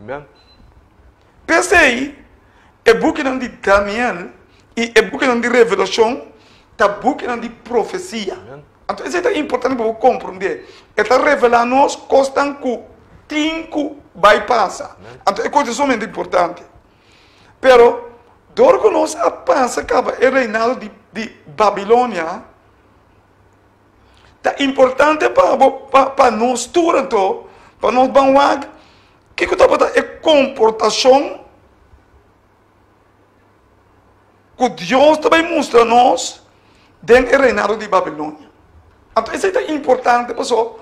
Amen. P'esei, e bukinan di Daniel i e bukinan di Revelashon ta bukinan di profesia. Anto esei ta importante pa bo komprondé. E ta revelá nos kosnan ku tin ku bai pasa. Anto e kos ta sumamente importante. Pero, dor ku nos a pasa kaba e reinado di di Babilonia, ta importante pa bo pa pa nos tur anto, pa nos ban wak kiko tabata e komportashon ku Dios ta bai mustra nos den e reinado di Babilonia. Anto esei ta importante paso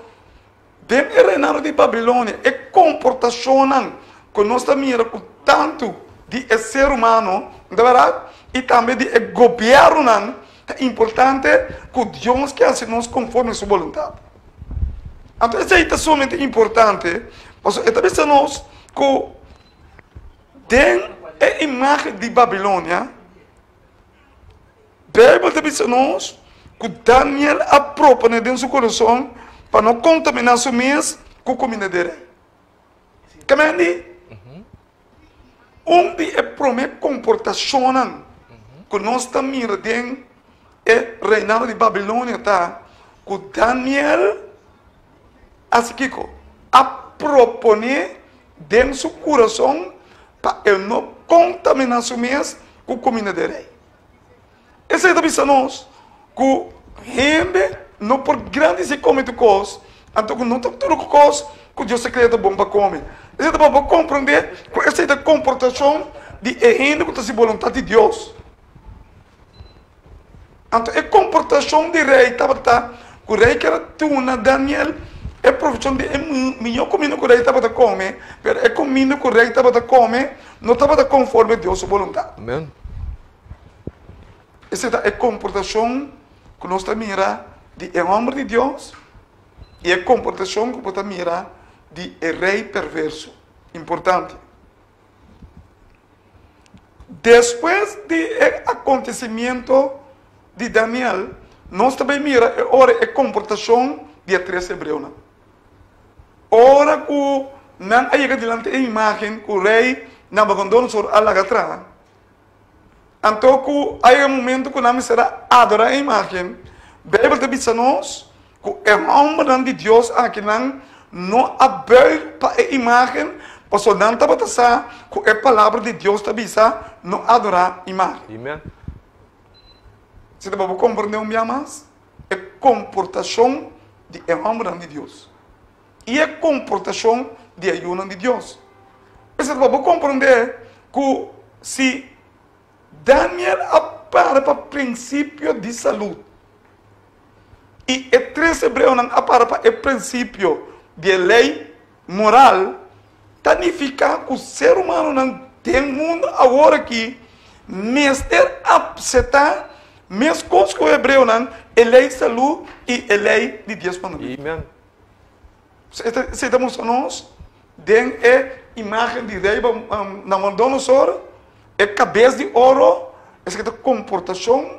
den e reinado di Babilonia e komportashonnan ku nos ta mira ku tantu di e ser humano, no ta bèrdat? I tambe di e gobièrnunan ta importante ku Dios ke hasi nos konforme su boluntat. Anto esei ta sumamente importante pasobra e ta bisa nos ku Den e imágen di Babilonia, Beibel ta bisa nos ku Daniel a proponé den su kurason pa no kontaminá su mes ku kuminda di rei. Kamendi? Un di e promé komportashonnan ku nos ta mira den e reinado di Babilonia ta ku Daniel hasi kiko? A proponé den su kurason pa e no kontaminá su mes ku kuminda di rei. Esei ta bisa nos ku hende no por grandisé kome tur kos, anto ku no ta tur kos ku Dios a krea ta bon pa kome. Esei ta pa bo komprondé ku esei ta komportashon di e hende ku ta hasi boluntat di Dios. Anto e komportashon di rei tabata ku rei kier a duna Daniel e provishon di e mihó kuminda ku rei tabata kome, pero e kuminda ku rei tabata kome no tabata konforme Dios su boluntat. Amen. Esei ta e komportashon ku nos ta mira di e hòmber di Dios i e komportashon ku bo ta mira di e rei perverso. Importante. Despues di e akontesimiento di Daniel, nos ta bai mira e ora e komportashon di e tres hebreonan. Ora ku nan a yega dilanti e imágen ku rei Nabukodonosor a laga traha, Anto ku a yega momento ku nan mester a adorá e imágen, Beibel ta bisa nos ku e hòmbernan di Dios akinan no a bùig pa e imágen, pasobra nan tabata sa ku e Palabra di Dios ta bisa no adorá imágen. Amen. Si ta bo komprendé un bia mas e komportashon di e hòmbernan di Dios i e komportashon di e yunan di Dios. Esei ta pa bo komprendé ku si Daniel a para pa prinsipio di salud i e tres hebreonan a para pa e prinsipio di e lei moral, ta nifiká ku ser humanonan den mundu awor aki mester apseptá meskos ku e hebreonan e lei salud i e lei di dies mandamentu. Amen. Esei ta mustra nos den e imagen di rei Nabucodonosor, e kabes di oro, esaki ta komportashon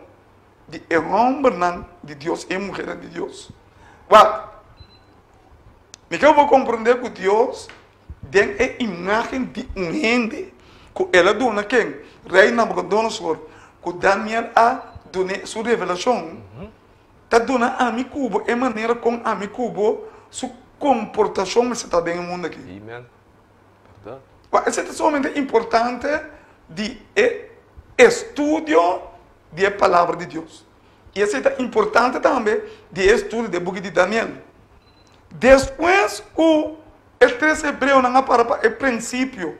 di e hòmbernan di Dios, e muhernan di Dios. Wak, mi ke bo komprondé ku Dios den e imagen di un hende ku el a duna ken? Rei Nabucodonosor, ku Daniel a dun'é su revelashon. Ta duna ami ku bo e manera kon ami ku bo su komportashon mester ta den e mundu aki. Amen. Bèrdat. Wak, esei ta sumamente importante di e estudio di e Palabra di Dios. I esei ta importante tambe di e estudio di e buki di Daniel. Despues ku e tres hebreonan a para pa e prinsipio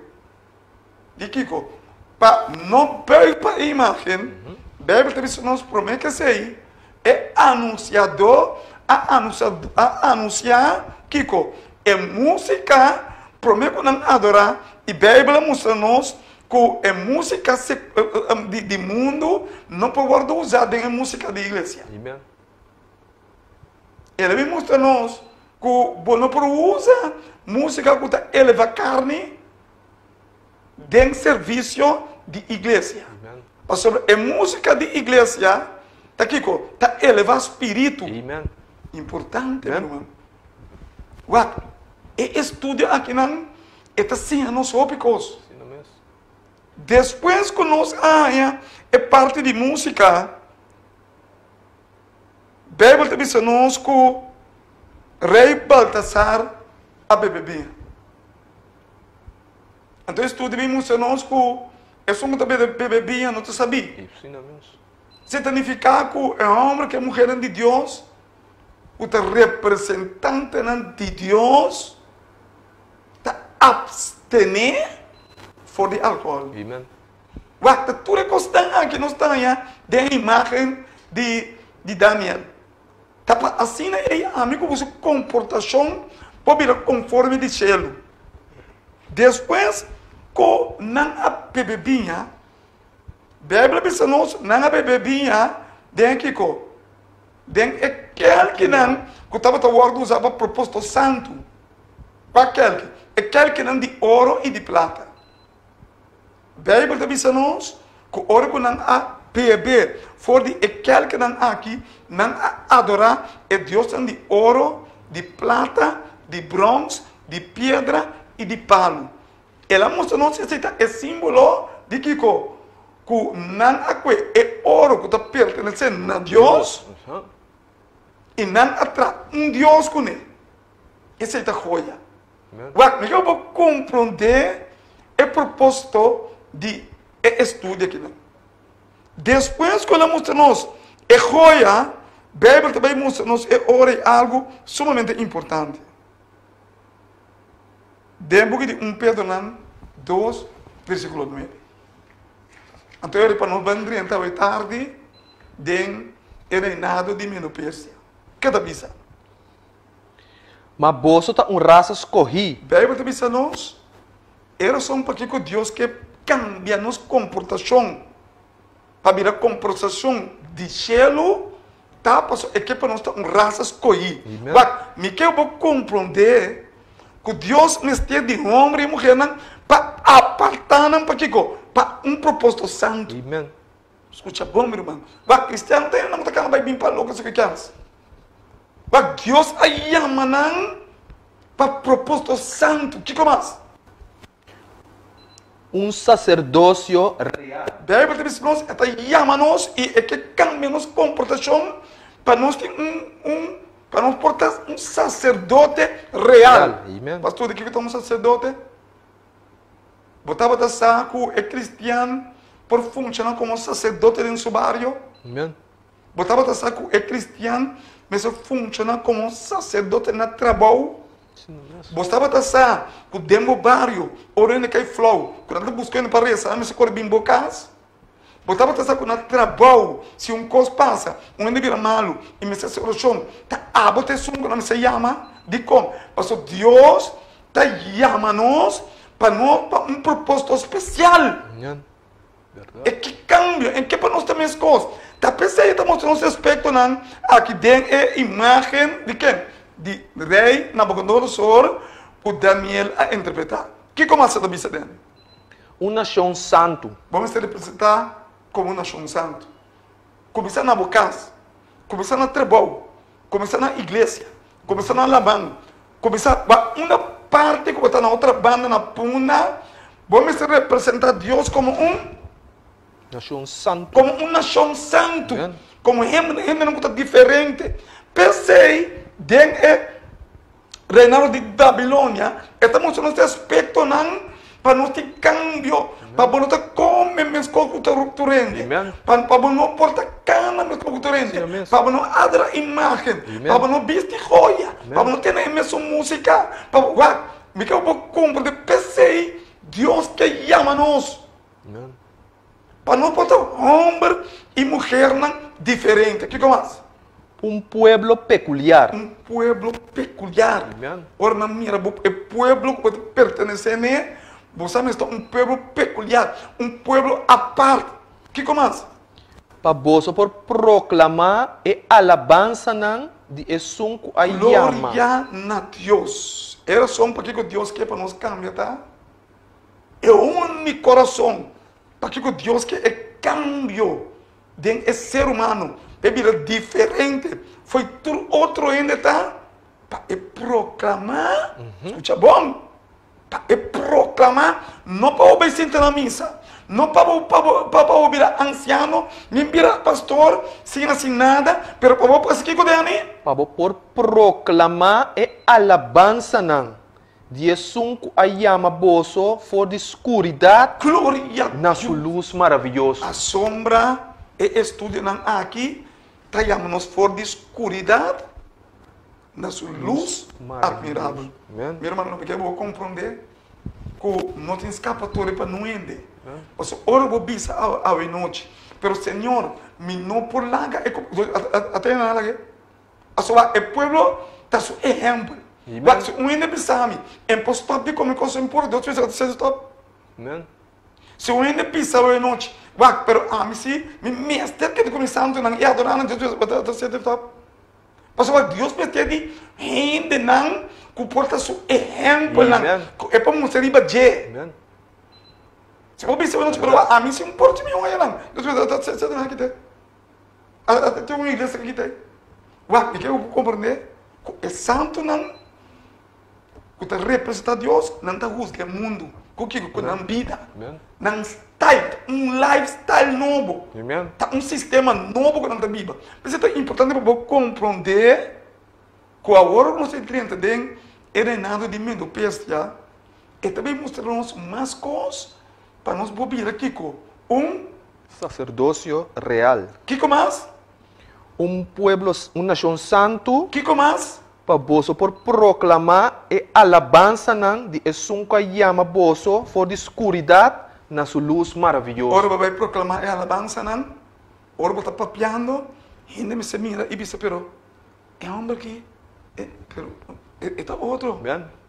Di kiko? Pa no buig pa e imágen, Beibel ta bisa nos promé ke esei, e anunsiadó a anunsiá a anunsiá kiko? E músika promé ku nan adorá, i Beibel a mustra nos ku e músika di di mundu no por wòrdu usá den e músika di iglesia. Amen. El a bin mustra nos ku bo no por usa músika ku ta elevá karni den servisio di iglesia. Pasobra e músika di iglesia ta kiko? Ta elevá spiritu. Importante, mi ruman. Wak, e estudio akinan. E ta siña nos hopi kos. Despues ku nos a haña e parti di músika, Beibel ta bisa nos ku Rei Baltasar a bebe biña. Anto e studio bin mustra nos ku esun ku ta bebe biña no ta sabí. Esei ta nifiká ku e hòmber ku e muhernan di Dios ku ta representantenan di Dios ta abstené for di alkohòl. Wak, ta tur e kosnan aki nos ta haña den e imágen di di Daniel. Ta pa asina ei ami ku boso komportashon por bira konforme di shelu. Despues ku nan a bebe biña, Beibel a bisa nos nan a bebe biña den kiko? Den e kelkinan ku tabata wòrdu usá pa propósito santu. Kua kelki? E kelkinan di oro i di plata. Beibel ta bisa nos ku ora ku nan a bebe for di e kelkinan aki, nan a adorá e diosnan di oro, di plata, di bròns, di piedra i di palu. El a mustra nos esei ta e símbolo di kiko? Ku nan a kue e oro ku ta pertenesé na Dios i nan a traha un dios kuné. Esei ta joya. Wak, mi ke bo komprondé e propósito di e estudio akinan. Despues ku el a mustra nos e joya, Beibel ta bai mustra nos e ora i algu sumamente importante. Den buki di 1 Pedronan 2, versíkulo 9. Anto e pa nos ban drenta awe tardi den e reinado di Medo-Persia. Ke ta bisa? Ma boso ta un rasa skohí. Beibel ta bisa nos e rason pakiko Dios ke kambia nos komportashon pa bira komportashon di shelu ta pasobra e ke pa nos ta un rasa skohí. Wak, mi ke bo komprondé ku Dios mester di hòmber i muhernan pa apartá nan pa kiko? Pa un propósito santu. Skucha bon, mi ruman. Wak, kristiano ta hende ku ta kana bai bin pa loke su ke kèns. Wak, Dios a yama nan pa propósito santu. Kiko mas? Un saserdosio real. Beibel ta bisa nos, e ta yama nos i e ke kambia nos komportashon pa nos tin un un pa nos por ta un saserdote real. Amen. Pastor, di kiko ta un saserdote? Bo tabata sa ku e kristian por funshoná komo saserdote den su bario? Amen. Bo tabata sa ku e kristian mester funshoná komo saserdote na trabou? Bo tabata sa ku den bo bario ora hende kai flou, ku nan ta buska hende pa resa, nan mester kore bin bo kas? Bo tabata sa ku na trabou si un kos pasa, un hende bira malu i mester hasi orashon, ta abo ta esun ku nan mester yama? Dikon? Pasobra Dios ta yama nos pa nos pa un propósito spesial. E ki kambio? En ke pa nos ta meskos? Ta p'esei e ta mustra nos aspektonan aki den e imágen di ken? Di Rei Nabukodonosor ku Daniel a interpretá. Kiko mas e ta bisa den? Un nashon santu. Bo mester representá komo un nashon santu. Kuminsá na bo kas, kuminsá na trabou, kuminsá na iglesia, kuminsá na laman, kuminsá ba unda parti ku bo ta na otra banda na punda, bo mester representá Dios komo un Nashon santu. Komo un nashon santu, komo hendenan ku ta diferente. P'esei den e Reinado di Babilonia, e ta mustra nos e aspektonan pa nos tin kambio, pa bo no ta kome meskos ku tur hende, pa bo no por ta kana meskos ku tur hende, pa bo no adora imágen, pa bo no bisti joya, pa bo no tene e mesun músika, pa bo, wak, mi ke bo komprende p'esei Dios ke yama nos pa nos por ta hòmber i muhernan diferente. Kiko mas? Un pueblo pekuliar. Un pueblo pekuliar. Ora nan mira bo, e pueblo ku bo ta pertenesé n'e, bo sa mester un pueblo pekuliar, un pueblo apart. Kiko mas? Pa boso por proklamá e alabansanan di esun ku a yama. Gloria na Dios! E rason pakiko Dios ke pa nos kambia ta e úniko rason pakiko Dios ke e kambio Den e ser humano pa e bira diferente fo'i tur otro hende ta pa e proklamá, skucha bon, Pa e proklamá, no pa bo bai sinta na misa, no pa bo pa bo pa bo bira ansiano, ni bira pastor sin hasi nada, pero pa bo hasi kiko Danny? Pa bo por proklamá e alabansanan di esun ku a yama boso for di skuridat Gloria na su lus maravioso. Asombra e estudionan aki ta yama nos for di skuridat na su lus admirabel. Mi hermano, mi ke bo komprondé ku no tin skapatoria pa nun hende. Pasobra ora bo bisa awe nochi, pero Señor, mi no por laga e ata nan a lag'é. Pasobra e pueblo ta su ehèmpel. Wak, si un hende bisa mi, e por stòp di kome kos impuru, Dios bisa ku ta stòp. Si un hende bisa awe nochi, wak, pero ami si, mi mester keda ku mi santunan i adorá nan, Dios bisa ku ta stòp. Pasobra Dios mester di hendenan ku por ta su ehèmpelnan, ku e por mustra riba dje. Si bo bisa bo pero ami si un por si mi oye nan. Dios bisa ta ta ta kita. A tin un iglesia kita. Wak, mi ke bo komprende ku e santunan ku ta representá Dios, nan ta husga e mundu ku kiko? Ku nan bida, nan style, un lifestyle nobo. Ta un sistema nobo ku nan ta biba. P'esei ta importante pa bo komprondé ku awor ku nos ta drenta den e reinado di Medo-Persia, e ta bin mustra nos mas kos pa nos por bira kiko? Un. Saserdosio real. Kiko mas? Un pueblo, un nashon santu. Kiko mas? Pa boso por proklamá e alabansanan di esun ku a yama boso for di skuridat na su lus maravioso. Ora bo bai proklamá e alabansanan, ora bo ta papiando, hende mester mira i bisa, Pero e hòmber aki, e, pero e ta otro.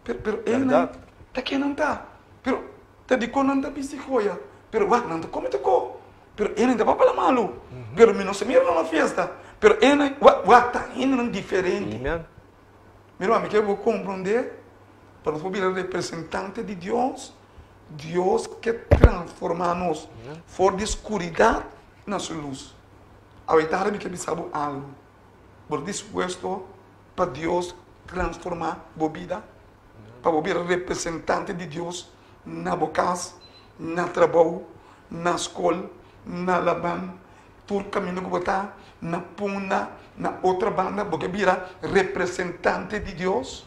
Pero, pero e nan, ta ken nan ta? Pero ta dikon nan ta bisti joya? Pero wak, nan ta kome tokó. Pero e nan ta papia la malu. Pero mi no sa mira nan na fiesta. Pero e nan, wak, wak ta hendenan diferente. Amen. Mira, mi ke bo komprondé, pa nos por bira representante di Dios, Dios ke transformá nos for di skuridat na su lus. Awe tardi mi ke bisa bo algu. Bo ta dispuesto pa Dios transformá bo bida? Pa bo bira representante di Dios na bo kas, na trabou, na skol, na laban, tur kaminda ku bo ta, na Punda, na otro banda, bo ke bira representante di Dios?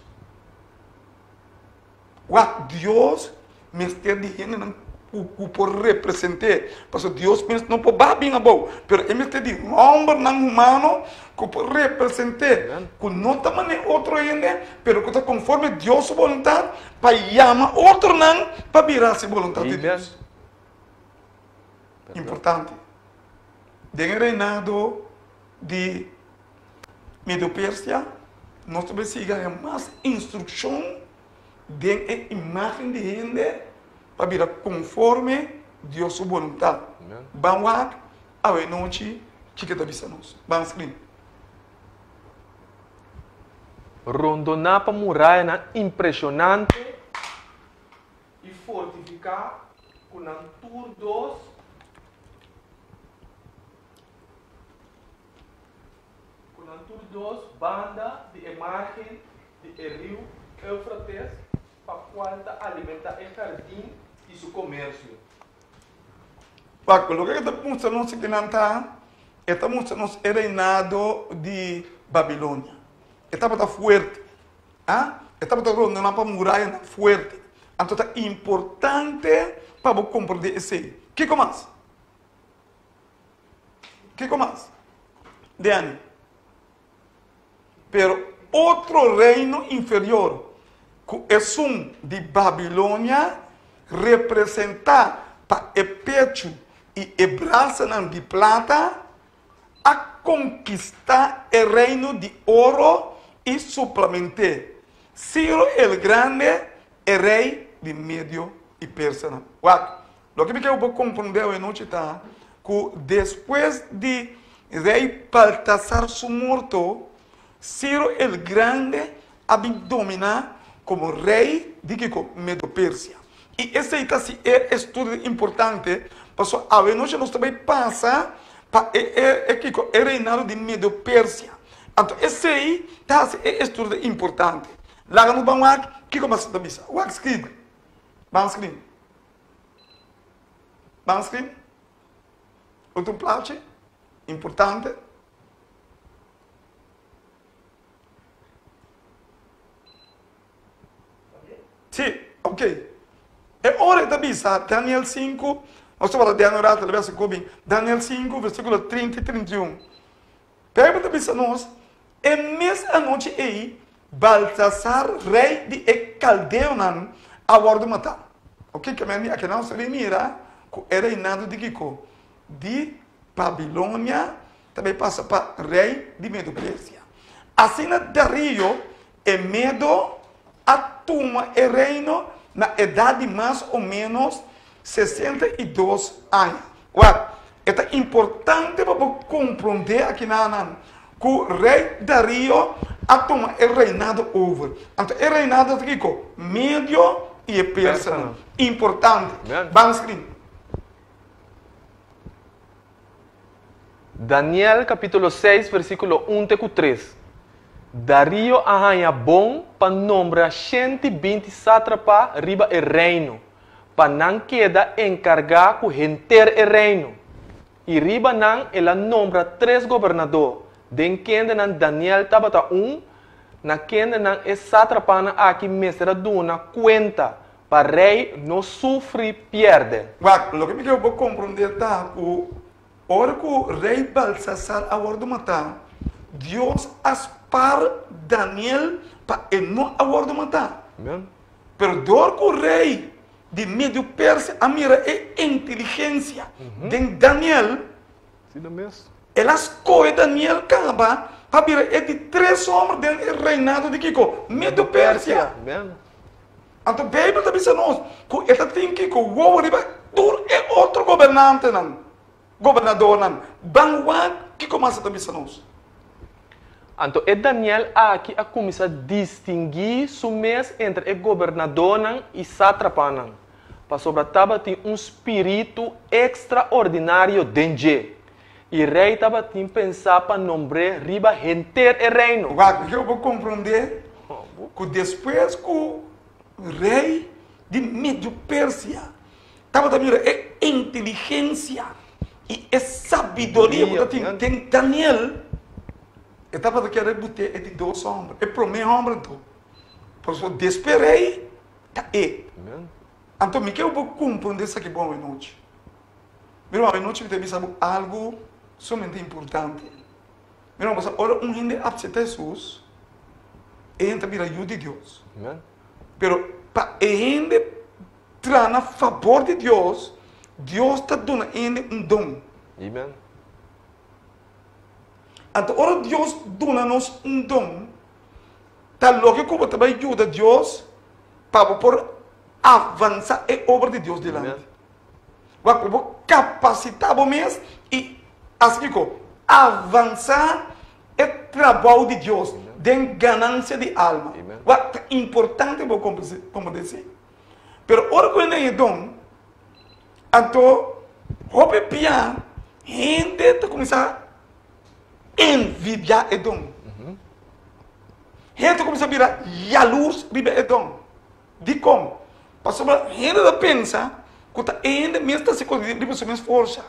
Wak, Dios mester di hendenan ku por represent'é, pasobra Dios mes no por baha bin abou, pero e mester di hòmbernan humano ku por represent'é, ku no ta manera otro hende, pero ku ta konforme Dios su boluntat pa yama otronan pa bira hasi boluntat di Dios. Importante. Den e reinado di Medo-Persia, nos ta bai sigui haña mas instrukshon den e imágen di hende pa bira konforme Dios su boluntat. Ban wak awenochi kiko ta bisa nos. Ban skrin. Rondoná pa murayanan impreshonante i fortifiká ku nan tur dos. Ku nan tur dos banda di e margen di e riu Eufrates pa kual ta alimentá e hardin i su komersio. Wak, loke e ta mustra nos aki nan ta, e ta mustra nos e reinado di Babilonia. E tabata fuerte, a? E tabata rondoná pa murayanan fuerte. Anto ta importante pa bo komprendé esei. Kiko mas? Kiko mas? Dèn. Pero otro reino inferior ku esun di Babilonia, representá pa e pechu i e brasanan di plata, a konkistá e reino di oro i suplament'é. Siro el Grande, e rei di Medio i Persanan. Wak, Loke mi ke bo komprondé awe nochi ta ku despues di Rei Baltasar su morto, Siro el Grande a bin dominá komo rei di kiko? Medo-Persia. I esei ta si e estudio importante, pasobra awe nochi nos ta bai pasa pa e e kiko? E reinado di Medo-Persia. Anto esei ta hasi e estudio importante. Laga nos ban wak kiko mas ta bisa. Wak skribi. Ban screen. Ban screen. Otro plaatje importante. Sí, ok. E ora e ta bisa, Daniel 5, nos ta wak Daniel rato, tal bes bin. Daniel 5, versículo 30 i 31. Bijbel ta bisa nos, E mes anochi ei, Baltasar, rei di e kaldeonan, a wòrdu matá. Ok, ke men di aki nos ta bin mira ku e reinado di kiko? Di Babilonia ta bai pasa pa rei di Medo-Persia. Asina Dario e Medo a tuma e reino na edat di mas o ménos 62 aña. Wak, e ta importante pa bo komprondé akinanan ku Rei Dario a tuma e reinado over. Anto e reinado ta kiko? Medio i e Persanan. Importante. Ban screen. Daniel capítulo 6 versículo 1 te cu 3. Darío a haña bon pa nombra 120 sátrapa riba e reino, pa nan keda enkargá ku henter e reino. I riba nan el a nombra tres gobernadó, den kendenan Daniel tabata un, na kendenan e sátrapanan aki mester a duna kuenta pa rei no sufri pièrdè. Wak, loke mi ke bo komprondé ta ku ora ku rei Belsasar a wòrdu matá, Dios a spar Daniel pa e no a wòrdu matá. Pero dor ku rei di Medio Persia a mira e inteligensia den Daniel, el a skohe Daniel kaba pa bira e di tres hòmber den e reinado di kiko? Medio Persia. Anto Beibel ta bisa nos ku e ta tin kiko wowo riba tur e otro gobernantenan, gobernadornan. Ban wak kiko mas e ta bisa nos. Anto e Daniel aki a kuminsá distinguí su mes entre e gobernadónan i sátrapanan, pasobra tabatin un spiritu ekstraordinario den dje, i rei tabatin pensá pa nombr'é riba henter e reino. Wak, mi ke bo komprondé ku despues ku rei di Medio Persia tabata mira e inteligensia i e sabiduria ku ta tin den Daniel, e tabata kere but'é e di dos hòmber, e promé hòmber anto. Pasobra despues rei ta e. Anto mi ke bo komprondé esaki bon awenochi. Mira, awenochi mi ta bisa bo algu sumamente importante. Mira, pasobra ora un hende apseptá Hesus, e hende ta bira yu di Dios. Pero pa e hende Traha na fabor di Dios, Dios ta duna hende un don. Amen. Anto ora Dios duna nos un don, ta loke ku bo ta bai yuda Dios pa bo por avansa e obra di Dios dilanti. Wak ku bo kapasitá bo mes i hasi kiko? Avansa e trabou di Dios den ganansia di alma. Wak ta importante bo komprendé esei. Pero ora ku hende haña don, anto hopi bia hende ta kuminsá envidiá e don. Hende ta kuminsá bira yalurs riba e don. Dikon? Pasobra hende ta pensa ku ta e hende mes ta hasi kos riba su mes forsa.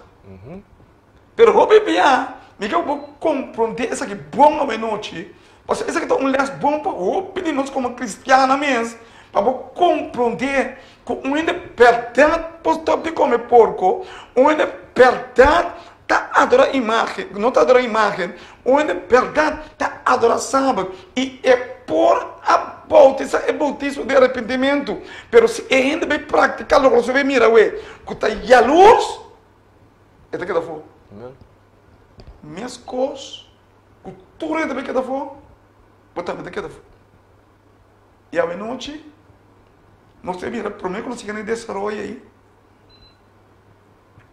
Pero hopi bia mi ke bo komprondé esaki bon awenochi, pasobra esaki ta un lès bon pa hopi di nos komo kristiannan mes, pa bo komprondé ku un hende bèrdat por stòp di kome porko, un hende bèrdat ta adorá imágen, no ta adorá imágen, un hende bèrdat ta adorá sabat i e por a boutisá e boutismo di arepentimentu, pero si e hende bai praktiká loke nos a bai mira awe ku ta yalurs, E ta keda afó. Meskos ku tur hende ta keda afó, bo tambe ta keda afó. I awenochi nos ta mira promé ku nos yega na e desaroyo ei,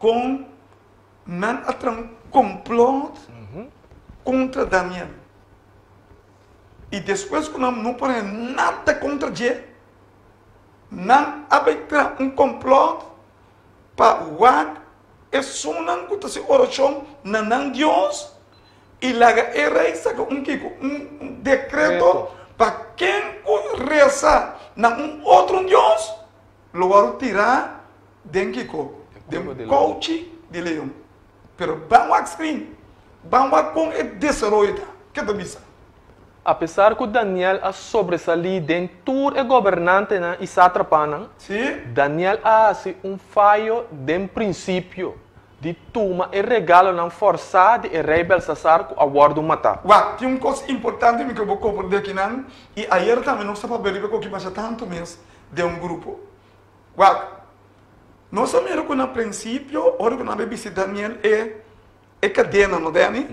kon nan a traha un komplòt kontra Daniel. I despues ku nan no por haña nada kontra dje, nan a bai traha un komplòt pa wak esunnan ku ta hasi orashon na nan Dios i laga e rei saka un kiko? Un dekreto pa ken ku resa na un otro dios. lo wòrdu tirá den kiko? Den kouchi di leon. Pero ban wak screen, ban wak kon e desaroyo ta. Ke ta bisa? Apesar ku Daniel a sobresalí den tur e gobernantenan i sátrapanan, Daniel a hasi un fayo den prinsipio di tuma e regalonan fòrsá di e rei Belsasar ku a wòrdu matá. Wak, tin un kos importante mi ke bo komprendé akinan, i ayer tambe nos ta papia riba koki masha tantu mes den un grupo. Wak, nos a mira ku na prinsipio ora ku nan a bisti Daniel e e kadena, no Danny?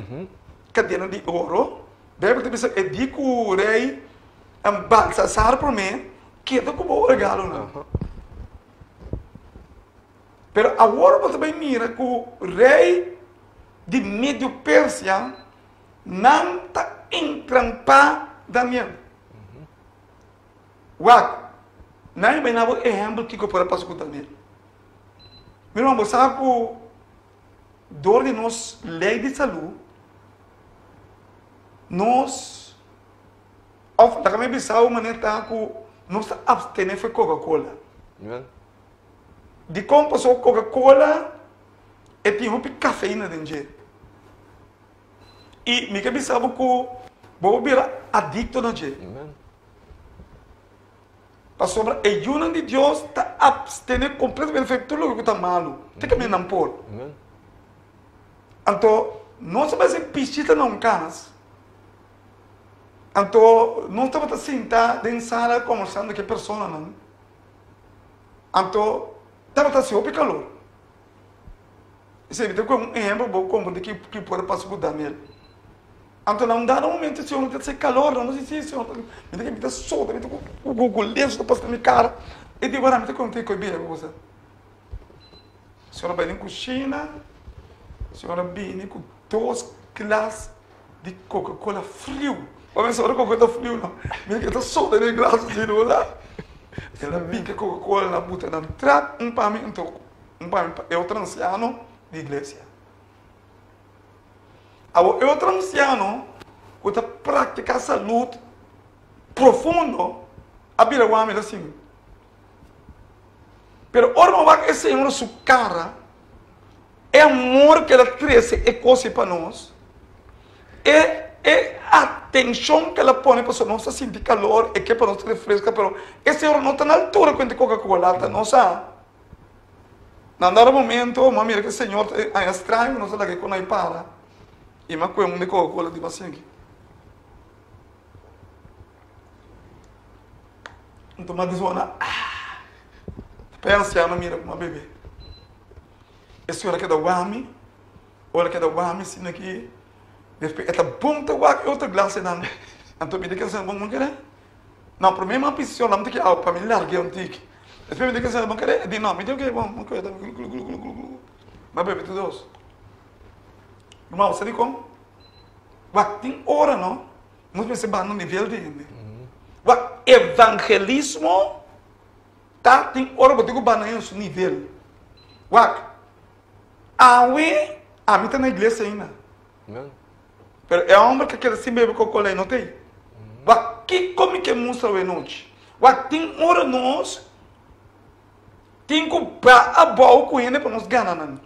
Kadena di oro. Beibel ta bisa e di ku rei Balsasar promé keda ku bo regalonan. Pero awor bo ta bai mira ku rei di Medio Persia nan ta entrampá Daniel. Wak, nan a bai na bo ehèmpel kiko por a pasa ku Daniel. Mi ruman, bo sa ku dor di nos lei di salú, nos, òf laga mi bisa bo manera ta ku nos ta apstené for Coca-Cola. Dikon? Pasobra Coca-Cola e tin hopi kafeina den dje. I mi ke bisa bo ku bo por bira adikto na dje. Pasobra e yunan di Dios ta apstené kompletamente for tur loke ku ta malu, te kaminda nan por. Anto nos a bai hasi bishita na un kas, anto nos tabata sinta den sala kombersando ku e personanan. Anto tabata hasi hopi kalor. Esei mi ta kohe un ehempel pa bo komprende ki ki por a pasa ku Daniel. Anto na un dado momento e señor ta hasi kalor, nan si si señor mi ta mi ta soda mi ta ku ku lensu ta pasa na mi kara. E di wara mi ta konta e koe bira ku bo sa. Señor a bai den kushina, señor a bini ku dos glas di coca cola friu. Bo mester ora coca ta friu no. Mi ke ta soda den e glas asina no la. El a bin ke coca cola na buta nan trap un pa mi anto un pa mi pa e otro anciano di iglesia. Awor e otro anciano ku ta practica salud profundo a bira wami el a sinti. Pero ora bo wak e Señor su cara, e amor ku el a trese e kos ei pa nos, e e atenshon ku el a pone pasobra nos ta sinti kalor, e ke pa nos refreska, pero e Señor no ta na altura ku hende Coca-Cola ta, nos sa. Na un dado momento mi a mira ku e Señor ta haña straño ku nos a laga e konai para i mi a kohe un di Coca-Cola di basinki. Nton ma dis wana, ah! Pa e ansiano mira kuma bebe. E señora keda wami, ora el keda wami asina ki, despues e ta bon ta wak e otro glasenan. Anto mi di ke señora, bon kere? No, prome mi a pidi señora lami tiki awa pa mi larga un tiki. Despues mi di ke señora, bon kere? E di no, mi di oke, bon, bon kere. Glu glu glu glu glu. Mi a bebe tur dos. Ruman, bo sa dikon? Wak, tin ora no. Nos mester baha na nivel di hende. Wak, evangelismo ta tin ora bo tin ku baha na hende su nivel. Wak, awe ami ta na iglesia ainda. Pero e homber ke keda sin bebe kokola ei no ta ei. Wak, kiko mi ke mustra awe nochi? Wak, tin ora nos tin ku baha abou ku hende pa nos gana nan.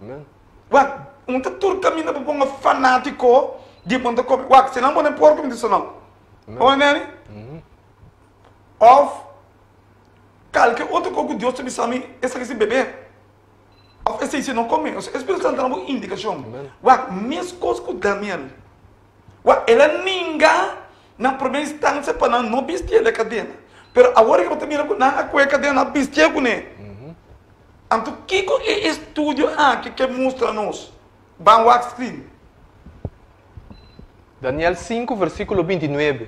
Wak, un ta tur kaminda pa ponga fanátiko di bo ta kome. Wak, si nan pone porko mi ta bisa no. Bo entende? Òf kalke otro kos ku Dios ta bisa mi, esaki si bebe. Òf esei si no kome. Osea, e Spiritu Santu ta duna bo indikashon. Wak, meskos ku Daniel. Wak, el a ninga na promé instansia pa nan no bistié e kadena. Pero awor ke bo ta mira ku nan a kohe e kadena, nan a bistié kuné. Anto kiko e estudio aki ke mustra nos? Ban wak screen. Daniel sinku versíkulo bintinuebe,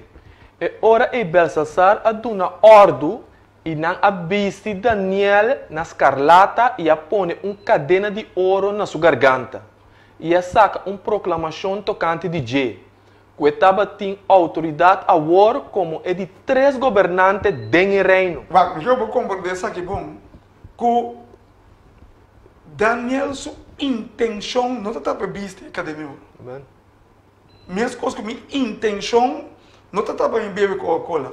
E ora ei Belsasar a duna òrdu i nan a bisti Daniel na skarlata i a pone un kadena di oro na su garganta, i a saka un proklamashon tokante di dje, ku e tabatin outoridat awor komo e di tres gobernante den e reino. Wak, mi ke bo komprendé esaki bon, Ku Daniel su intenshon no ta tapa bisti e kadena di oro. Meskos ku mi intenshon no ta tapa mi bebe Coca-Cola.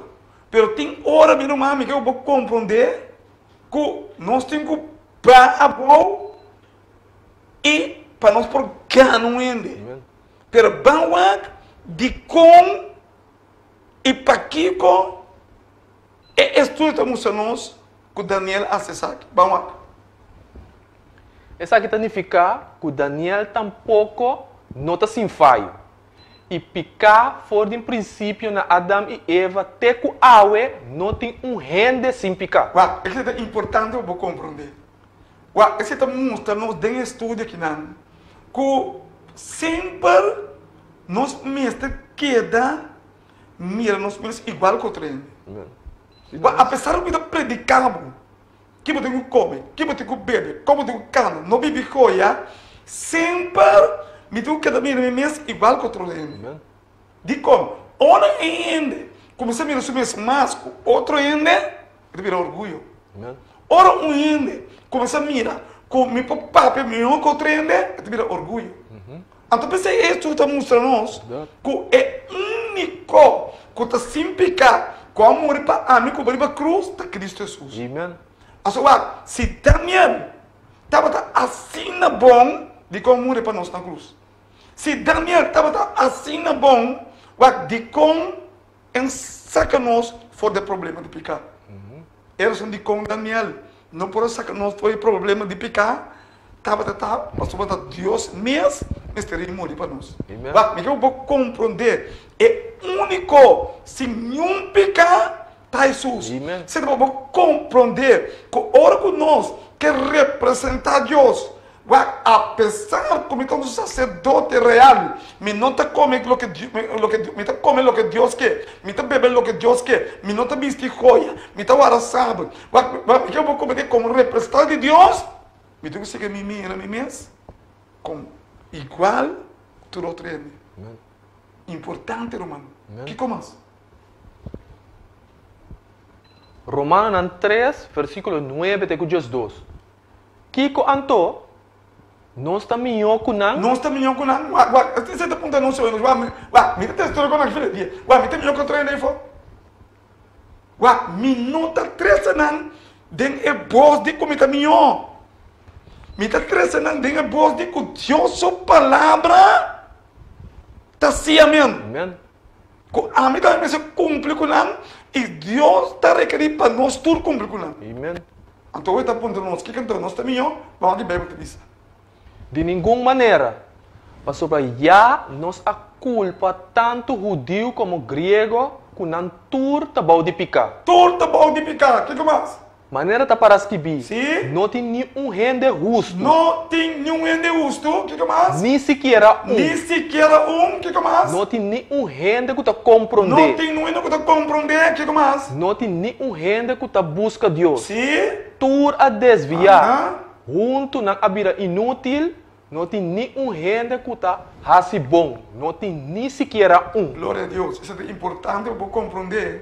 Pero tin ora, mi ruman, mi ke ku bo komprondé. ku nos tin ku baha abou i pa nos por gana un hende. Pero ban wak dikon i pakiko e estudio ta mustra nos ku Daniel a hasi esaki. Ban wak. Esaki ta nifiká ku Daniel tampoko no ta sin fayo. I piká for di prinsipio na Adam i Eva te ku awe no tin un hende sin piká. Wak, esei ta importante pa bo komprondé. Wak, esei ta mustra nos den e studio akinan ku semper nos mester keda mira nos mes igual ku otro hende. Wak, apesar ku mi ta prediká bo Ki bo tin ku kome, ki bo tin ku bebe, kon bo tin ku kana, no bibi joya, semper mi tin ku keda mira mi mes igual ku otro hende. Dikon? Ora e hende kuminsá mira su mes mas ku otro hende, e ta bira orguyo. Ora un hende kuminsá mira ku mi por papia mihó ku otro hende, e ta bira orguyo. Anto p'esei Hesus ta mustra nos ku e úniko ku ta sin piká ku a muri pa ami ku bo riba krus ta Kristu Hesus. Aso wak, si Daniel tabata asina bon, dikon a muri pa nos na krus? Si Daniel tabata asina bon, wak, dikon en saka nos for di e problema di piká? E rason dikon Daniel no por a saka nos for di e problema di piká tabata ta pasobra ta Dios mes mester a muri pa nos. Wak, mi ke bo komprondé e úniko sin niun piká ta Hesus. Esei ta pa bo komprondé ku ora ku nos ke representá Dios, Wak, apesar ku mi ta un saserdote real, mi no ta kome loke loke mi ta kome loke Dios ke, mi ta bebe loke Dios ke, mi no ta bisti joya, mi ta wara sabat. Wak, wak, mi ke bo komete komo representante di Dios, mi tin ku sigui mi mira mi mes komo igual tur otro hende. Importante, ruman. Kiko mas? Romanonan tres, versíkulo nuebe te ku diesdos. Kiko anto? Nos ta mihó ku nan? Nos ta mihó ku nan? Wak, wak, esei ta puntra nos hoy. Wak, mi, wak, mi ta teste ku nan fila dia. Wak, mi ta mihó ku otro hende afó? Wak, mi no ta trese nan den e bos di ku mi ta mihó. Mi ta trese nan den e bos di ku Dios su palabra ta sí amen. Amen. Ku ami tambe mester kumpli ku nan i Dios ta rekerí pa nos tur kumpli ku nan. Amen. Anto e ta puntra nos, Kiko anto nos ta mihó? Bou di Beibel ta bisa. Di ningun manera, pasobra ya nos a kulpa tantu hudiu komo griego ku nan tur ta bou di piká. Tur ta bou di piká. Kiko mas? Manera ta para skibí, Sí. No tin ni un hende hustu. No tin ni un hende hustu. Kiko mas? Ni sikiera un. Ni sikiera un. Kiko mas? No tin ni un hende ku ta komprondé. No tin ni un hende ku ta komprondé. Kiko mas? No tin ni un hende ku ta buska Dios. Sí. Tur a desviá. Huntu nan a bira inútil. No tin ni un hende ku ta hasi bon. No tin ni sikiera un. Gloria a Dios. Esei ta importante pa bo komprondé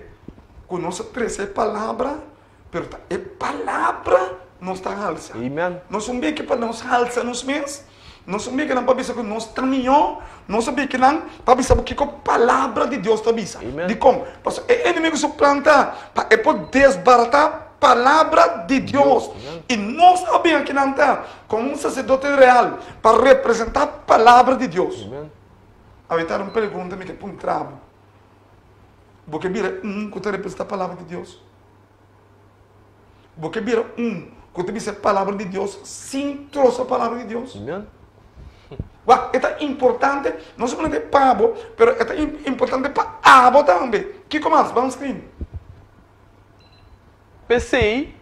ku nos a trese e palabra, pero ta e palabra nos ta halsa. Amen. Nos un biki pa nos halsa nos mes. Nos un biki nan pa bisa ku nos ta mihó. Nos a biki nan pa bisa bo kiko palabra di Dios ta bisa. Amen. Dikon? Pasobra e enemigo su plan ta pa e por desbaratá palabra di Dios. Amen. I nos a bin akinan ta komo un saserdote real pa representá palabra di Dios. Amen. Awor ta un pregunta mi ke puntra bo. Bo ke bira un ku ta representá palabra di Dios? Bo ke bira un ku ta bisa e palabra di Dios sin trosa palabra di Dios? Amen. Wak, e ta importante, no solamente pa bo, pero e ta importante pa abo tambe. Kiko mas? Ban screen. P'esei,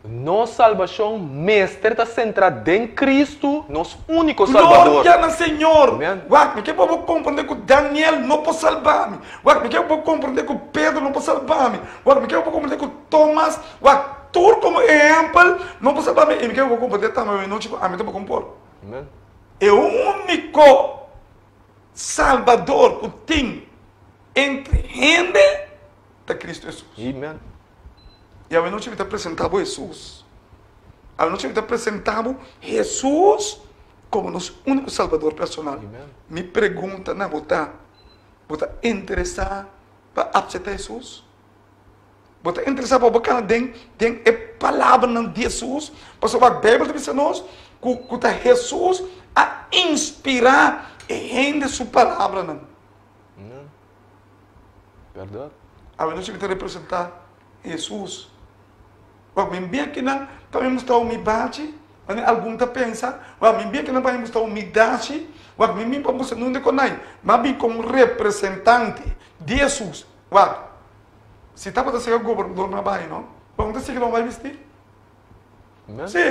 nos salbashon mester ta sentrá den Kristu, nos úniko Salbador. Gloria na Señor! Amen. Wak, mi ke pa bo komprendé ku Daniel no por salba mi. Wak, mi ke pa bo komprendé ku Pedro no por salba mi. Wak, mi ke pa bo komprendé ku Tomas, wak, tur komo ehèmpel no por salba mi. I mi ke pa bo komprendé tambe awe nochi ku ami ta por por. Amen. E úniko Salbador ku tin entre hende ta Kristu Hesus. Amen. I awe nochi mi ta presentá bo Hesus. Awe nochi mi ta presentá bo Hesus komo nos úniko Salbador personal. Amen. Mi pregunta na bo ta, bo ta interesá pa apseptá Hesus? Bo ta interesá pa bo kana den den e palabranan di Hesus? Pasobra Beibel ta bisa nos ku ku ta Hesus a inspirá e hende su palabranan. Bèrdat. Awe nochi mi ta representá Hesus. Wak, mi bia kinan pa mi mustra mi bachi, manera algun ta pensa. Wak, mi bia kinan pa mi mustra mi dashi. Wak, mi bin pa mustra nunde konai. Mi a bin komo representante di Hesus. Wak, si tabata sega gobernador na bai no, bo no ta sigui lo bai bisti? Si,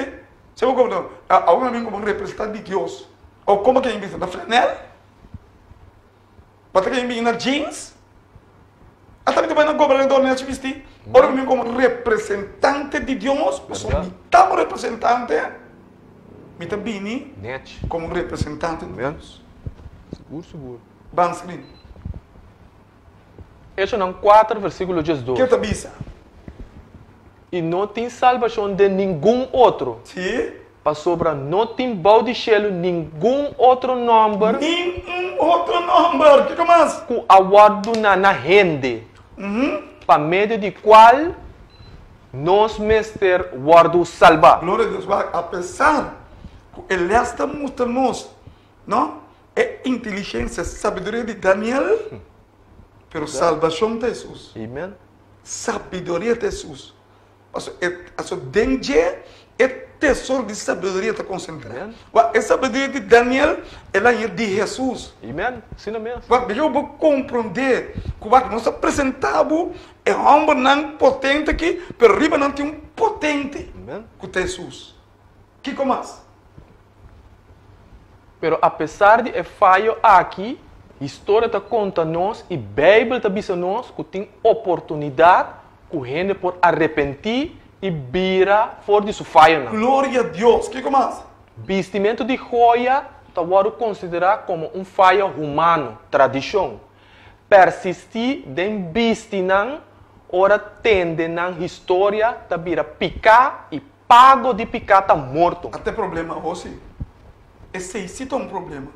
si bo gobernador, awor mi a bin komo representante di Dios. O komo ke mi bisti? Na flanel? Bo ta ke mi bin na jeans? Ata mi ta bai na gobernador nechi bisti? Ora mi bin komo representante di Dios, pasobra mi ta un representante, mi ta bini komo un representante di Dios. Sigur, sigur. Ban screen. Echonan kuater versíkulo diesdos. Ke ta bisa? I no tin salbashon den ningun otro. Sí. Pasobra no tin bou di shelu ningun otro nòmber. Ningun otro nòmber. Kiko mas? Ku a wòrdu duná na hende, pa medio di kual nos mester wòrdu salbá. Gloria a Dios. Wak, apesar ku e lès ta mustra nos, no, E inteligensia, sabiduria di Daniel, pero salbashon ta Hesus. Amen. Sabiduria ta Hesus. Paso e paso den dje e tesoro di sabiduria ta konsentrá. Wak, e sabiduria di Daniel el a haña di Hesus. Amen. Asina mes. Wak, mihó bo komprondé ku wak nos a presentá bo e hòmbernan potente aki, pero riba nan tin un potente Amen. ku ta Hesus. Kiko mas? Pero apesar di e fayo aki, historia ta konta nos i Beibel ta bisa nos ku tin oportunidat ku hende por arepentí i bira for di su fayonan. Gloria Dios! Kiko mas? Bistimentu di joya ta wòrdu konsiderá komo un fayo humano, tradishon. Persistí den bisti nan ora tende nan historia ta bira piká i Pago di piká ta morto. A ta e problema awo si. Esei si ta un problema.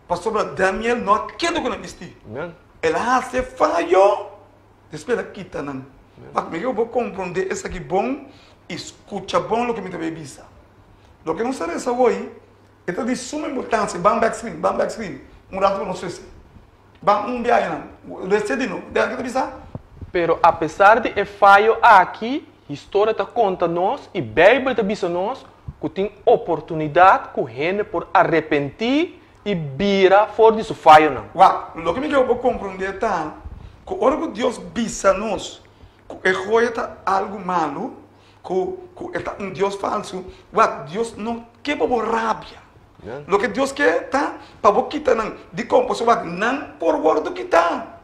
Pasobra Daniel no a keda ku nan bisti. El a hasi e fayo, despues el a kita nan. Wak, mi ke bo komprondé esaki bon i skucha bon loke mi ta bay bisa. Loke nos ta resa awoi, e ta di suma importansia. Ban bek screen, ban bek screen. Un rato pa nos resa. Ban un biahe nan. Rese di no. Biahe ke ta bisa? Pero apesar di e fayo aki, historia ta konta nos i Beibel ta bisa nos ku tin oportunidat ku hende por arepentí i bira for di su fayonan. Wak, loke mi ke bo komprondé ta ku ora ku Dios bisa nos ku e joya ta algu malu, ku ku e ta un dios falsu, wak, Dios no ke pa bo rabia. Loke Dios ke ta pa bo kita nan. Dikon? Pasobra wak, nan por wòrdu kitá.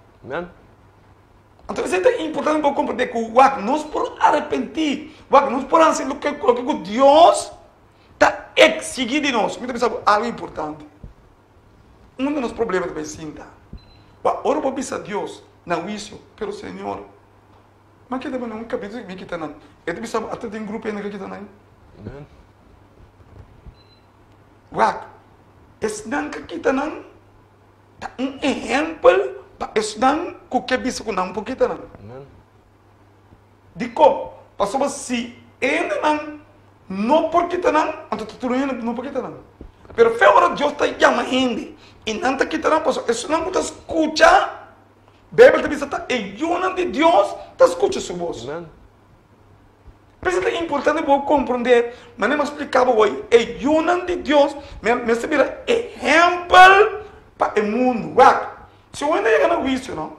Anto esei ta importante pa bo komprendé ku wak, nos por arepentí. Wak, nos por hasi loke loke ku Dios ta eksigí di nos. Mi ta bisa bo algu importante. Un di nos problema ta bai sinta. Wak, ora bo bisa Dios na huisio, pero Señor, mi a keda manera un kabitu mi kita nan. E ta bisa bo, ata tin grupo hende ku a kita nan. Wak, esnan ku kita nan ta un ehèmpel pa esnan ku ke bisa ku nan por kita nan. Dikon? Pasobra si e hendenan no por kita nan, anto ta tur hende no por kita nan. Pero fe ora Dios ta yama hende i nan ta kita nan, pasobra esnan ku ta skucha, Beibel ta bisa ta e yunan di Dios ta skucha su bos. P'esei ta importante bo komprondé manera mi a splika bo hoy, e yunan di Dios mester bira ehèmpel pa e mundu. Wak, si un hende yega na huisio, no?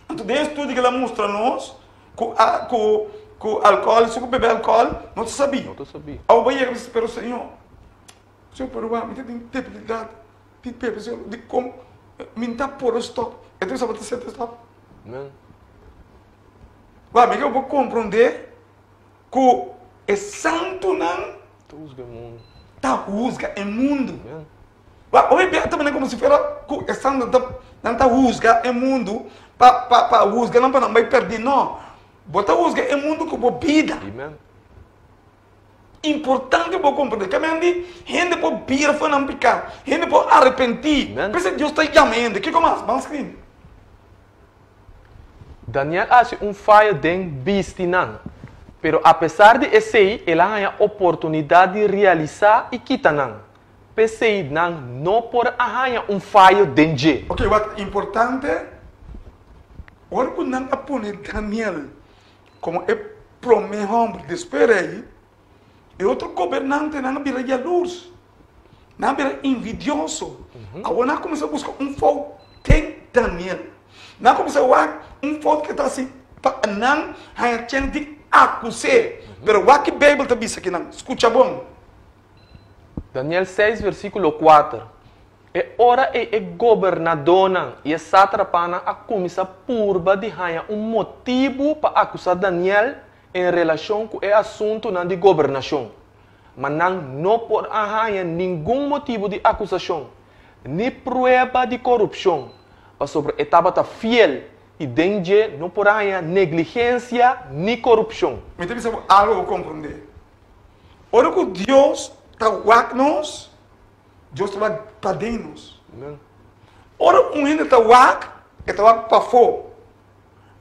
Anto den e studio kila mustra nos ku ku ku alkohòl, si ku bebe alkohòl no ta sabí. No ta sabí. Awor bo yega bisa, pero Señor, Señor, pero wak mi ta tin debilidat di bebe, Señor, dikon mi no ta por stòp? E ta bisa bo ta sete stòp. Amen. Wak, mi ke bo komprondé ku e santunan Ta husga e mundu. ta husga e mundu. Amen. Wak, hopi bia ta manda komo si fuera ku e santunan ta nan ta husga e mundu pa pa pa husga nan pa nan bai pèrdí. No, bo ta husga e mundu ku bo bida. Amen. Importante bo komprondé. Ke men di hende por bira for nan piká, hende por arepentí. Amen. P'esei Dios ta yama hende. Kiko mas? Ban skrin. Daniel a hasi un fayo den bisti nan, pero apesar di esei el a haña oportunidat di realisá i kita nan. P'esei nan no por a haña un fayo den dje. Oke, wak importante, ora ku nan a pone Daniel komo e promé hòmber despues rei, e otro gobernantenan a bira yalurs, nan a bira envidioso. Awor nan a kuminsá buska un fout den Daniel. Nan a kuminsá wak un fout ku e ta hasi pa nan haña chèns di akus'é. Pero wak ki Beibel ta bisa kinan, skucha bon. Daniel seis versíkulo kuater, E ora ei e gobernadónan i e sátrapanan a kuminsá purba di haña un motibu pa akusá Daniel en relashon ku e asuntunan di gobernashon, ma nan no por a haña ningun motibu di akusashon, ni prueba di korupshon, pasobra e tabata fiel i den dje no por a haña negligensia ni korupshon. Mi ta bisa bo algu bo komprondé. Ora ku Dios ta wak nos, Dios ta wak paden nos. Ora un hende ta wak, e ta wak pafó.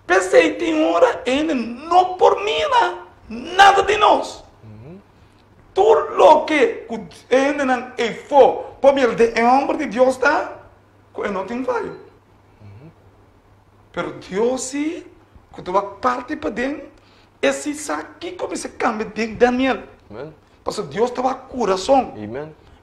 P'esei tin ora e hende no por mira nada di nos. Tur loke ku e hendenan eifó por mira den e hòmber di Dios ta ku e no tin fayo. Pero Dios si ku ta wak parti paden, E si sa kiko mester kambia den Daniel. Pasobra Dios ta wak kurason.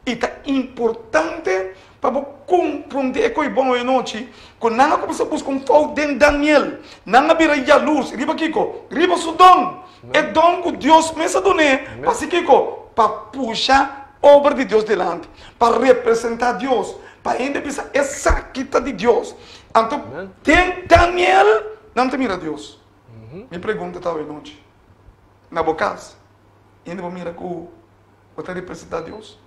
I ta importante pa bo komprondé e kos bon awe nochi ku nan a kuminsá buska un fout den Daniel. Nan a bira yalurs. Riba kiko? Riba su don. E don ku Dios mes a dun'é. Pa hasi kiko? Pa pusha obra di Dios dilanti. Pa representá Dios. Pa hende bisa esaki ta di Dios. Anto den Daniel nan ta mira Dios. Mi pregunta ta awe nochi, na bo kas, hende por mira ku bo ta representá Dios?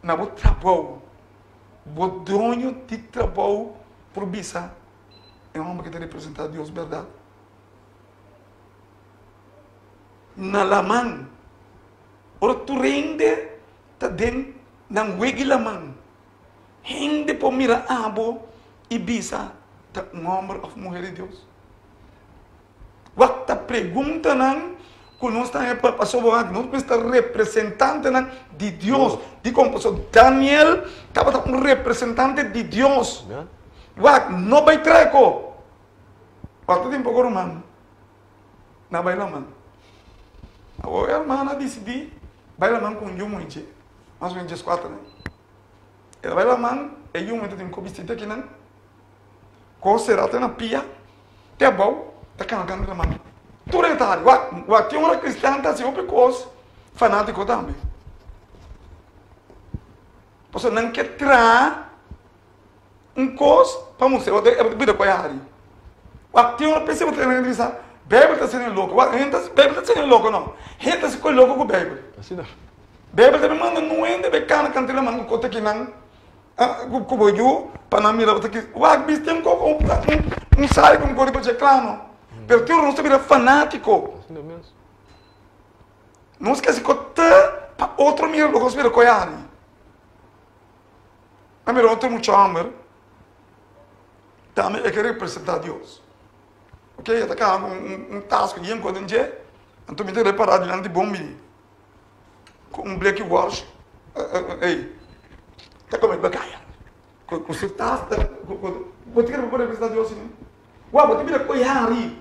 Na bo trabou, bo doño di trabou por bisa e hòmber ki ta representá Dios bèrdat? Na laman, ora tur hende ta den nan weg'i laman, Hende por mira abo i bisa ta un hòmber òf muhé di Dios? Wak ta preguntanan ku nos ta haña pasobra wak nos mester ta representantenan di Dios. Dikon? Pasobra Daniel tabata un representante di Dios. Wak, no bai treko. Wak ta tin poko ruman na bai laman. Awor e hermana a disidí bai laman ku un yu muhé dje, mas o menos dieskuater aña. E ta bai laman, e yu muhé ta tin ku bisti te kinan, ku sera te na pia, te abou, ta kana kanta laman. Tur e ta hari. Wak, wak tin ora kristian ta hasi hopi kos fanátiko tambe. Pasobra nan ke traha un kos pa mustra e ta bira ku e hari. Wak, tin ora p'esei bo ta tene bisa, Beibel ta siña loko. Wak, hende ta, Beibel ta siña loko no. Hende ta hasi kos loko ku Beibel. Beibel ta manda no hende bai kana kanta laman ku kota kinan ku bo yu pa nan mira bo ta ki. Wak, bisti un koko, un sai ku un kos riba dje kla no. Pero tin ora nos ta bira fanátiko. Nos ke hasi kos te pa otro mira loke nos mira ku e hari. A mira otro mucha homber tambe e ke representa Dios. Ok, e ta kaha ku un tas ku yen kos den dje, anto mi ta repara dilanti bon bini ku un bleki wòrsh, ey, ta kome bakaya ku su tas ta bo ta kere pa bo representa Dios asina? Wou, bo ta bira koyari.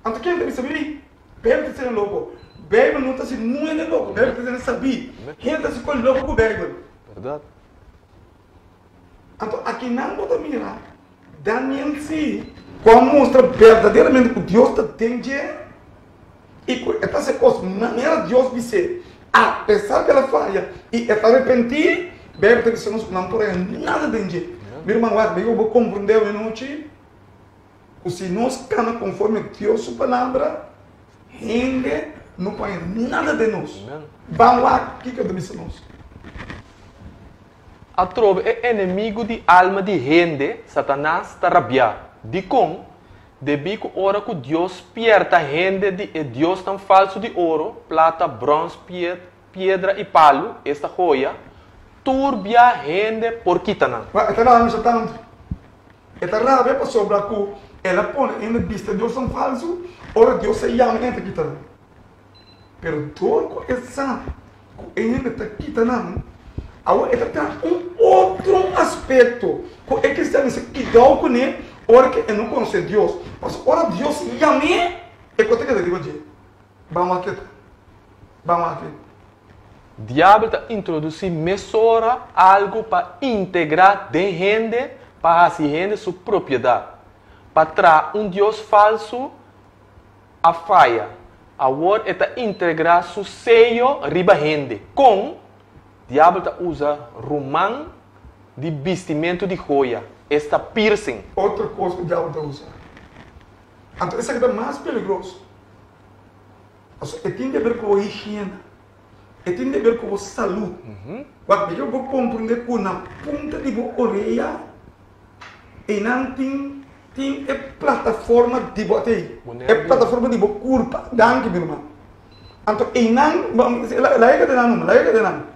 Anto ken ta bisa mi? Beibel ta siña loko. Beibel no ta hasi nun hende loko, Beibel ta siña sabí. Hende ta hasi kos loko ku Beibel. Bèrdat. Anto akinan bo ta mira Daniel si ku a mustra berdaderamente ku Dios ta den dje i ku e ta hasi kos manera Dios bis'é, apesar ku el a faya i e ta arepentí, Beibel ta bisa nos ku nan por haña nada den dje. Mi ruman, wak, bo komprendé awe nochi? Ku si nos kana konforme Dios su palabra, hende no por haña nada den nos. Ban wak kiko e ta bisa nos. Atrobe e enemigu di alma di hende, Satanas, ta rabiá. Dikon? Debí ku ora ku Dios spièrta hende di e diosnan falsu di oro, plata, bròns, piedra i palu, esta joya, tur bia hende por kita nan. Wak, e ta rabia tantu. E ta rabia pasobra ku el a pone hende bista diosnan falsu, ora Dios a yama e hende ta kita nan. Pero dor ku e sa ku e hende ta kita nan, awor e ta traha un otro aspekto ku e kristian mester kidou kuné ora ku e no konosé Dios. Pasobra ora Dios yam'é, e ku ta keda riba dje. Ban wak e ta. Ban wak e. Diabel ta introdusí mesora algu pa integrá den hende pa hasi hende su propiedat, pa traha un dios falsu a faya. Awor e ta integrá su seyo riba hende. Kon? Diabel ta usa ruman di bistimentu di hoya, esta piercing. Otro kos ku diabel ta usa. Anto esaki ta mas peligroso. Pasobra e tin di haber ku bo higiena, e tin di haber ku bo salú. Wak, mi ke bo komprendé ku na punta di bo orea einan tin tin e plataforma di bo atei, e plataforma di bo kurpa. Danki mi ruman. Anto einan, laga e keda nan, laga e keda nan.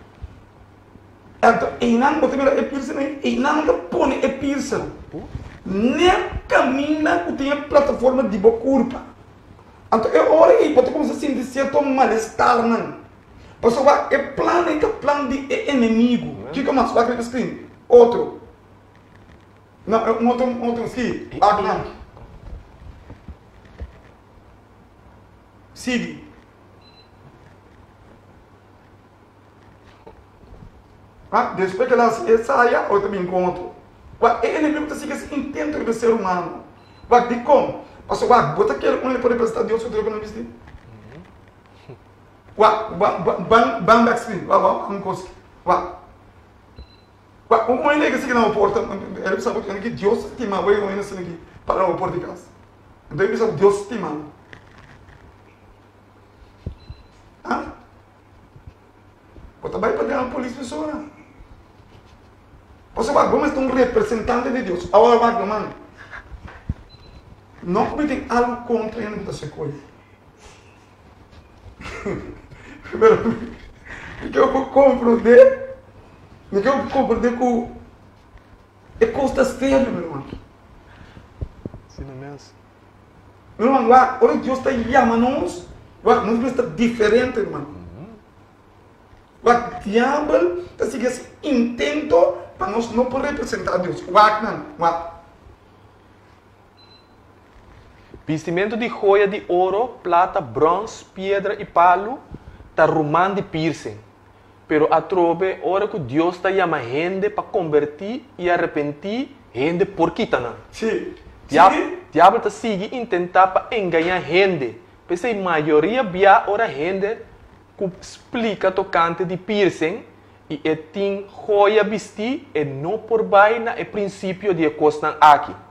Anto einan bo ta mira e piercing ei, einan ta pone e piercing. Net kaminda ku tin e plataforma di bo kurpa. Anto e ora ei bo ta kuminsá sinti sierto malestarnan. Pasobra wak, e plan ei ta plan di e enemigu. Kiko mas? Wak riba screen. Otro. No, un otro, un otro, si. Wak nan. Sigui. Wak, despues ku el a hasi esaya, ora ta bin ku otro. Wak, e enemigu ta sigui hasi intento riba e ser humano. Wak, dikon? Pasobra wak, bo ta kere un hende por representá Dios ku tur loke nan bisti? Wak, ban, ban bèk screen. Wak, wak, un kos. Wak. Wak, un hende ke sigui na bo porta, el a bisa bo ki Dios stima bo, un hende asina ki para na bo porta di kas. Anto el bisa bo Dios stima bo. Ah? Bo ta bai pa den polis mesora. Pasobra wak, bo mester un representante di Dios. Awor wak, ruman, no ku mi tin algu kontra hende ku ta sekoy. Pero mi ke por komprondé, mi ke por komprondé ku e kos ta serio, mi ruman. Asina mes. Mi ruman, wak, ora Dios ta yama nos, wak, nos mester ta diferente, ruman. Wak, diabel ta sigui hasi intento pa nos no por representá Dios. Wak nan, wak. Bistimentu di joya di oro, plata, bròns, piedra i palu ta ruman di piercing. Pero atrobe, ora ku Dios ta yama hende pa kombertí i arepentí, hende por kita nan. Sí. Diabel, diabel ta sigui intentá pa engañá hende. P'esei mayoria bia ora hende ku splika tokante di piercing i e tin joya bistí, e no por bai na e prinsipio di e kosnan aki.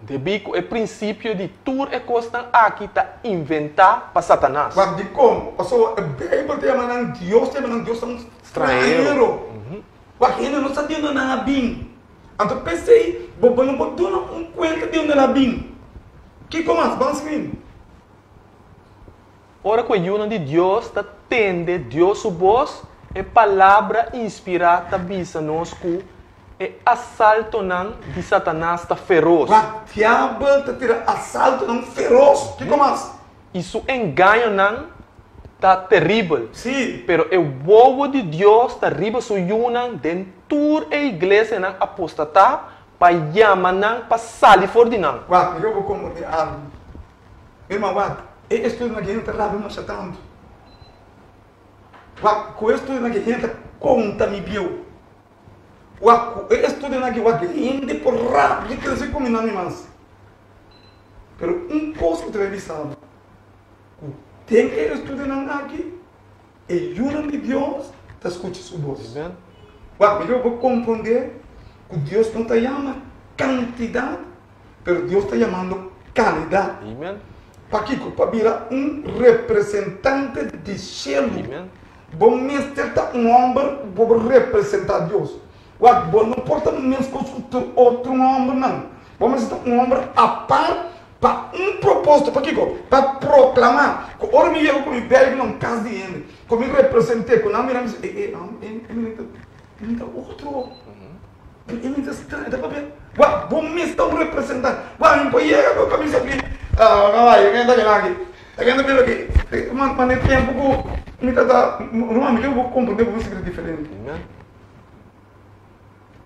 Debí ku e prinsipio di tur e kosnan aki ta inventá pa Satanas. Wak dikon? Pasobra e Beibel ta yama nan Dios ta yama nan diosnan stranhero. Wak hende no sa di unda nan a bin. Anto p'esei bo no por duna un kuenta di unda nan a bin. Kiko mas? Ban screen. Ora ku e yunan di Dios ta tende Dios su bos, e Palabra inspirá ta bisa nos ku e asaltonan di Satanas ta feros. Wak, Diabel ta tira asaltonan feros. Kiko mas? I su engañonan ta teribel. Sí. Pero e wowo di Dios ta riba su yunan den tur e iglesianan apostatá pa yama nan pa sali for di nan. Wak, mi ke bo komprendé algu. Mi irma, wak, e estudio na gehena ta rabia masha tantu. Wak, ku e estudio na gehena ta konta mi bieu. Wak, ku e estudio na wak hende por rabia krese ku mi nan mi mas. Pero un kos mi ta bai bisa bo, ku den e estudionan aki, e yunan di Dios ta skucha su bos. Amen. Wak, mi ke bo komprondé ku Dios no ta yama kantidat, Pero Dios ta yamando kalidat. Amen. Pakiko? Pa bira un representante di shelu. Amen. Bo mester ta un hòmber ku por representá Dios. Wak, bo no por ta meskos ku tur otro hòmbernan. Bo mester ta un hòmber apart pa un propósito. Pakiko? Pa proklamá. Ku ora mi yega ku mi Beibel na un kas di hende, ku mi represent'é, ku nan mira mi bisa, e, e, e, e ta otro. Pero e mi ta straño, e ta papia. Wak, bo mes ta un representante. Wak, mi por yega ku kamisa aki. Ah, no bai, ken ta keda aki? Ta ken ta bira aki? Man, man e tempu ku mi ta ta, ruman, mi ke bo komprende ku bo mester diferente. Amen.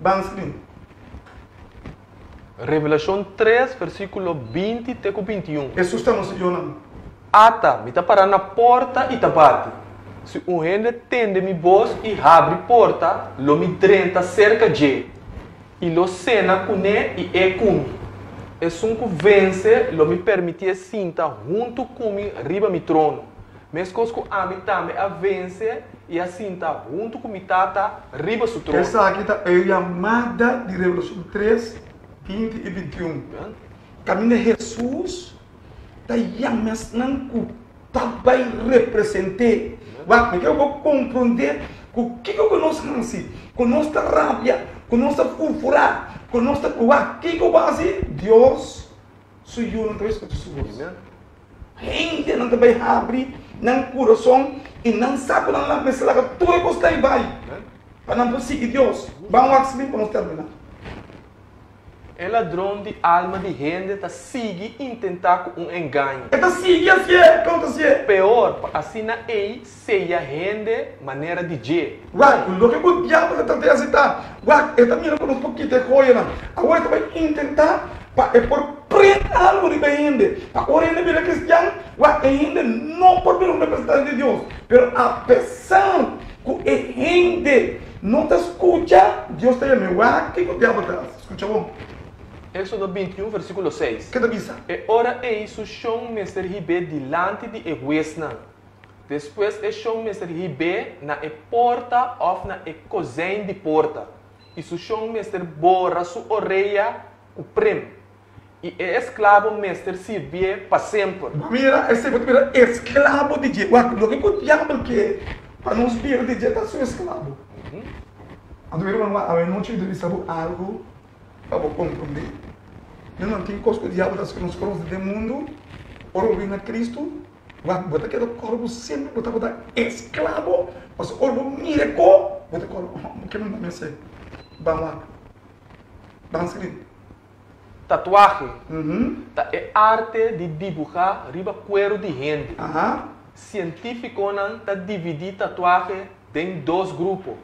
Ban screen. Revelashon 3, versíkulo 20 te ku 21. Hesus ta nos yonan. Ata, mi ta pará na porta i ta bati. Si un hende tende mi bos i habri porta, lo mi drenta serka dje, i lo sena kuné i e ku mi. Esun ku vense, lo mi permitié sinta huntu ku mi riba mi trono, meskos ku ami tambe a vense i a sinta huntu ku mi Tata riba su trono. Esaki ta e yamada di Revelashon 3, 20 i 21, kaminda Hesus ta yama esnan ku ta bai represent'é. Wak, mi ke bo komprondé ku kiko ku nos hasi, ku nos ta rabia, ku nos ta furfurá, ku nos ta, wak, kiko bo hasi, Dios su yunan ta bai skucha su bos. Hendenan ta bai habri nan kurason i nan sa ku nan mester laga tur e kosnan ei bai pa nan por sigui Dios. Ban wak smin pa nos terminá. E ladron di alma di hende ta sigui intentá ku un engaño. E ta sigui hasié, kon ta hasié? Peor, pa asina ei seya hende manera di dje. Wak, loke ku diabel ta trata di hasi ta, wak, e ta mira ku nos por kita e hoyanan. Awor e ta bai intentá pa e por prent algu riba e hende, pa ora e hende bira kristian, wak, e hende no por bira un representante di Dios. Pero apesar ku e hende no ta skucha, Dios ta yam'é. Wak kiko diabel ta hasi. Skucha bon. Éxodo 21, versíkulo 6. Ke ta bisa? E ora ei su shon mester hib'é dilanti di e huesnan. Despues e shon mester hib'é na e porta òf na e kozijn di porta, i su shon mester bora su orea ku prem, i e esklabo mester sirbié pa semper. Bo mira, esei bo ta bira esklabo di dje. Wak, loke ku diabel ke pa nos bira di dje ta su esklabo. Anto mi ruman, wak, awenochi mi ta bisa bo algu pa bo komprondé. Mi ruman, tin kos ku diabel ta hasi ku nos konos den mundu, ora bo bin na Kristu, wak, bo ta keda kòrda ku semper bo tabata esklabo, pasobra ora bo mira e ko, bo ta kòrda, oh, bo ke manda mi esei. Ban wak. Ban skri. Tatuahe ta e arte di dibuhá riba kueru di hende. Sientífikonan ta dividí tatuahe den dos grupo,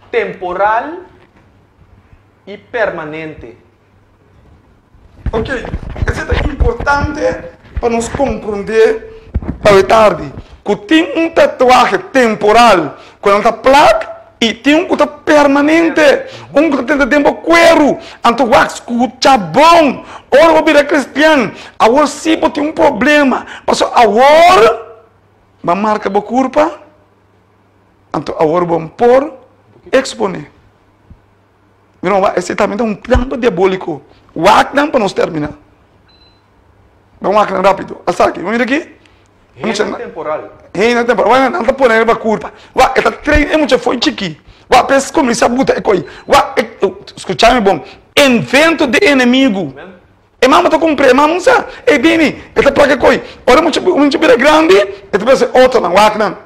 temporal i permanente. Ok, esei ta importante pa nos komprondé awe tardi, ku tin un tatuahe temporal ku nan ta plak i tin un ku ta permanente, un ku ta tenta den bo kueru. Anto wak, skucha bon, ora bo bira kristian, awor si bo tin un problema, pasobra awor bo a marka bo kurpa, anto awor bo por eksponé. Mira, wak, esei tambe ta un trampa diabóliko. Wak nan pa nos terminá. Ban wak nan rápido. Asaki, mira aki. Hena temporal. Hena temporal. Wak, nan ta pone riba kurpa. Wak, e ta train e mucha foi chikí. Wak, pa es kuminsá buta e koi. Wak, e, skucha mi bon. Invento di enemigu. E mama ta kumpr'é, e mama no sa. E bini, e ta plaka e koi. Ora e mucha, mucha bira grandi, e ta pensa otronan, wak nan.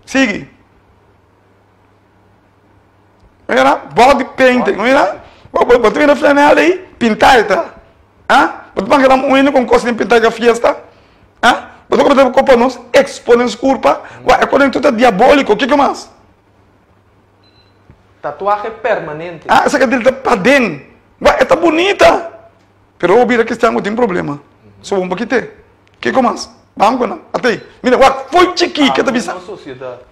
Sigui. Mira, body painting, mira. Bo ta mira flanel ei, pintá e ta. Ah, bo ta manga nan un hende con cos den pintá ka fiesta. Ah, bo ta comete kopa nos expone nos curpa. Wa, e konen tur ta diabólico, kiko mas? Tatuaje permanente. Ah, esaki dil ta paden. Wa, e ta bunita. Pero bo bira cristian bo tin problema. So bo kite. Kiko mas? Ban ku nan. Atei. Mira, wak, foi chikí, ke ta bisa?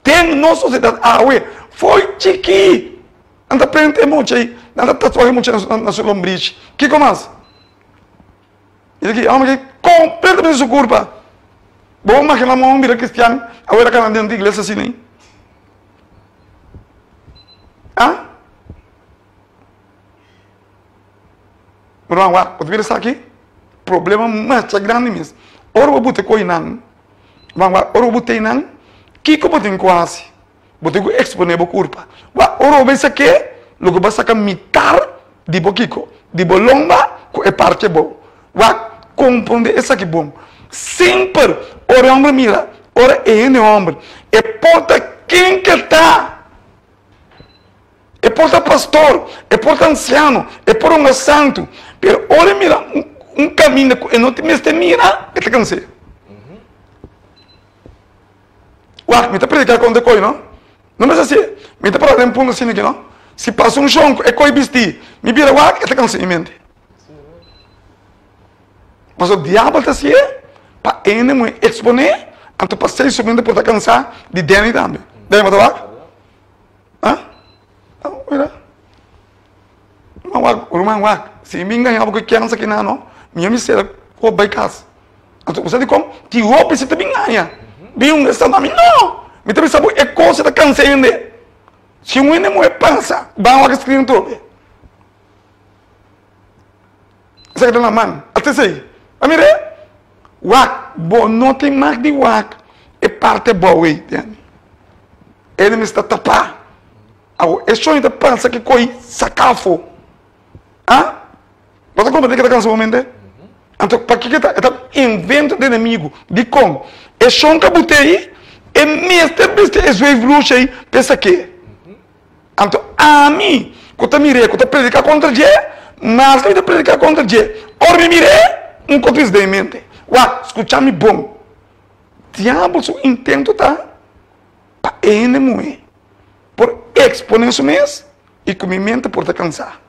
Den nos sosiedat awe, foi chikí. Nan ta prende e mucha ei, nan ta tatuá e mucha na su lombrishi. Kiko mas? Mira aki, e hòmber aki kompletamente su kurpa. Bo por imaginá un hòmber bira kristian, awe ta kana den iglesia asina ei? Ah? Ruman, wak, bo ta mira esaki? Problema masha grandi mes. Ora bo buta ku einan, ruman, wak, ora bo buta einan, kiko bo tin ku hasi? Bo tin ku eksponé bo kurpa. Wak, ora bo bai sak'é, loke bo a saka mitar di bo kiko? Di bo lomba ku e parti abou. Wak, komprondé esaki bon. Semper ora e hòmber mira, ora e hende hòmber, e por ta ken ke ta. E. por ta pastor, e por ta ansiano, e por un santu, pero ora e mira un kaminda ku e no tin mester mira, e ta kans'é. Wak, mi ta prediká kontra e koi, no? No mester hasié. Mi ta pará den punto asina aki, no? Si pasa un shon ku e koi bistí, mi bira wak, e ta kansa mi mente. Pasobra diabel ta hasié pa hende muhé eksponé, anto pa esei su mente por ta kansá di Danny tambe. Danny, bo ta wak? Ha? Mira. Ruman wak, ruman wak. Si mi ngaña bo ku e kèns aki nan no, mi a mester a bai kas. Anto bo sa dikon? Tin hopi si ta bin ngaña. Bin un restaurant, ami no! Mi ta bisa bo e kos ta kansa hende. Si un hende muhé pasa, ban wak e screen atrobe. Esaki ta na man. Ata esei. A mir'é? Wak, bo no tin mag di wak e parti abou ei, tende. E mester ta tapá. Awor, e soño ta pasa ki koi saka afó. Ah? Bo ta komprendé ke ta kansa bo mente? Anto, pakiko e ta, e ta invento di enemigu. Dikon? E shon ka but'é ei, e mester bisti e zweefbloesje ei pa e sak'é. Anto, ami ku ta mir'é, ku ta prediká kontra dje, maske mi ta prediká kontra dje, ora mi mir'é, un kos bisa den mi mente, Wak, skucha mi bon. Diabel su intento ta pa e hende muhé por exponé su mes i ku mi mente por ta kansá.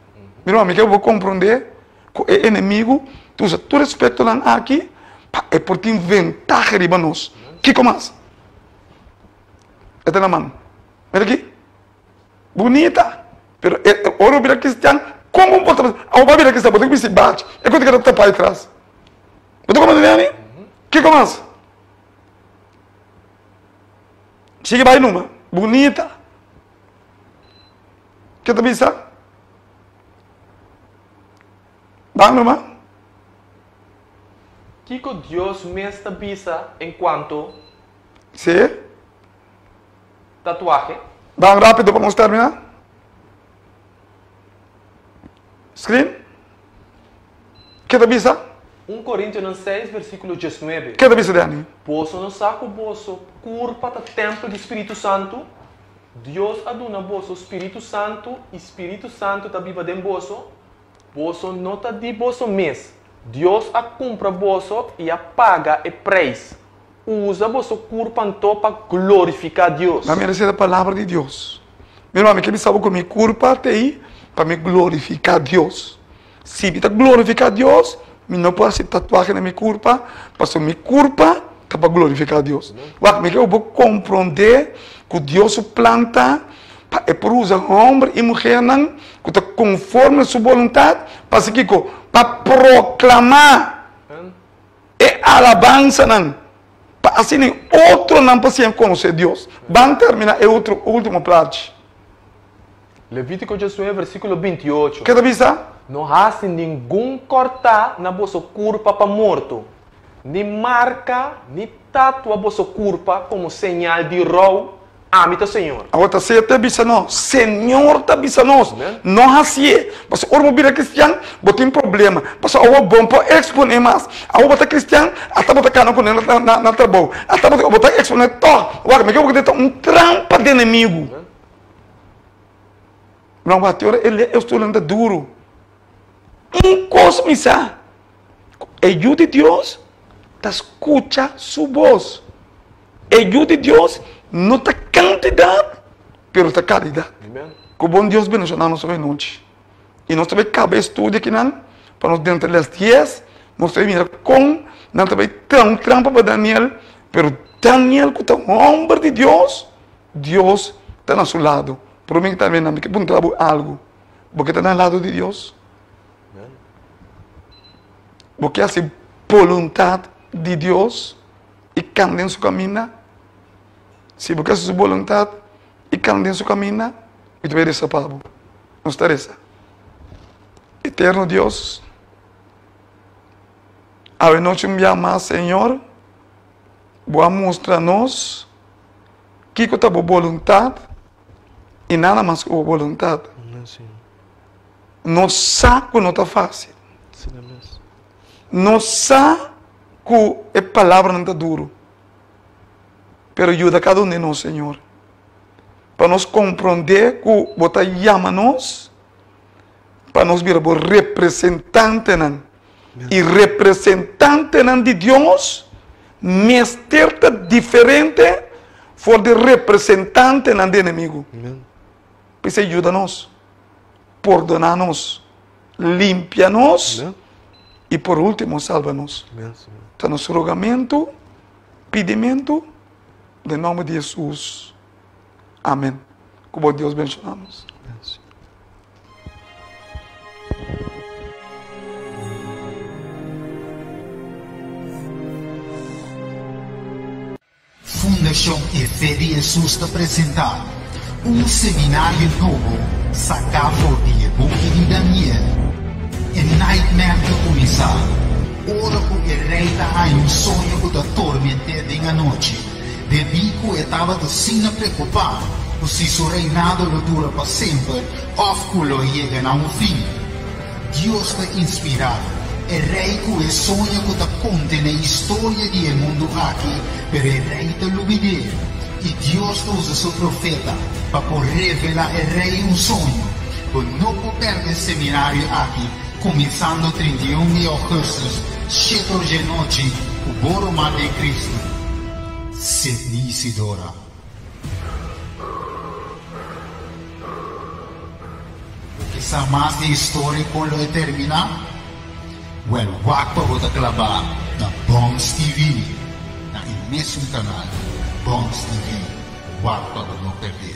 Mi ruman, mi ke bo komprondé ku e enemigu ta usa tur aspektonan aki pa e por tin ventaha riba nos. Kiko mas? E ta na man. Mira aki. Bunita. Pero e ora bo bira kristian, kon bo por ta? Abo bo a bira kristian, bo tin ku bisti bachi. E ku ta keda tapá atras. Bo ta komprendé ami? Kiko mas? Sigui bai numa. Bunita. Ke ta bisa? Ban numa. Kiko Dios mes ta bisa en kuanto. Sí. Tatuahe? Ban rápido pa nos terminá. Screen. Ke ta bisa? 1 Korintionan 6 versíkulo 19. Ke ta bisa Danny? Boso no sa ku boso kurpa ta tèmpel di Spiritu Santu? Dios a duna boso Spiritu Santu i Spiritu Santu ta biba den boso. Boso no ta di boso mes. Dios a kumpra boso i a paga e preis. Usa boso kurpa anto pa glorifiká Dios. Nan meresé e palabra di Dios. Mi ruman, mi ke bisa bo ku mi kurpa ta ei pa mi glorifiká Dios. Si mi ta glorifiká Dios, mi no por hasi tatuahe na mi kurpa, pasobra mi kurpa ta pa glorifiká Dios. Wak, mi ke ku bo komprondé ku Dios su plan ta pa e por usa hòmber i muhernan ku ta konforme su boluntat, pa hasi kiko? Pa proklamá e alabansanan, pa asina e otronan por siña konosé Dios. Ban terminá e otro último plachi. Levítico 19, versículo 28. Ke ta bisa? No hasi ningun kòrtá na boso kurpa pa morto, ni marka ni tatua boso kurpa komo señal di rou, Ami ta Señor. Awor ta sea ta bisa nos, Señor ta bisa nos, no hasié. Pasobra ora bo bira cristian, bo tin problema. Pasobra awor bo no por exponé mas. Awor bo ta cristian, ata bo ta cana cu nan na trabou. Ata bo ta exponé tog. Wak, mi ke bo ta un trampa di enemigu. Nan wak, te ora e lei estudian ta duru. Un kos mi sa, ku e Yu di Dios ta skucha su bos. E Yu di Dios no ta kantidat, pero ta kalidat. Ku bon Dios bendishoná nos awe nochi. I nos ta bai kaba e studio akinan pa nos denter les dies, nos ta bai mira kon nan ta bai traha un trampa pa Daniel, pero Daniel ku ta un hòmber di Dios, Dios ta na su lado. Promé ku ta bini nan mi ke puntra bo algu. Bo ke ta na lado di Dios? Bo ke hasi boluntat di Dios i kanda den su kaminda? Si bo ke hasi su boluntat i kanda den su kaminda, mi ta bai resa pa bo. Nos ta resa. Eterno Dios, awe nochi un bia mas, Señor, bo a mustra nos kiko ta bo boluntat i nada mas ku bo boluntat. Nos sa ku no ta fásil. Nos sa ku e palabranan ta duru. Pero yuda kada un di nos, Señor. pa nos komprondé ku bo ta yama nos pa nos bira bo representantenan. I representantenan di Dios mester ta diferente for di representantenan di enemigu. P'esei yuda nos, pordoná nos, limpia nos i por último salba nos. Ta nos rogamentu, pidimentu, den nòmber di Hesus. Amen. Ku bo Dios benshoná nos. Fundashon E Fe di Hesus ta presentá un seminario nobo saká for di e buki di Daniel. E nightmare ta kuminsá ora ku e rei ta haña un soño ku ta torment'é den anochi. Debí ku e tabata asina preokupá ku si su reinado lo dura pa semper òf ku lo yega na un fin. Dios ta inspirá e rei ku e soño ku ta kontené historia di e mundu aki, pero e rei ta lubid'é. I Dios ta usa su profeta pa por revelá e rei un soño. Bo no por pèrdè e seminario aki, kuminsando 31 di ougùstùs, shete or dje nochi, ku bo ruman den Kristu, Sidney Isidora. Bo ke sa mas di e historia kon lo e terminá? Wèl, wak pa bo ta klabá na Bòns TV, na e mesun kanal, Bòns TV. Wak pa bo no pèrdè.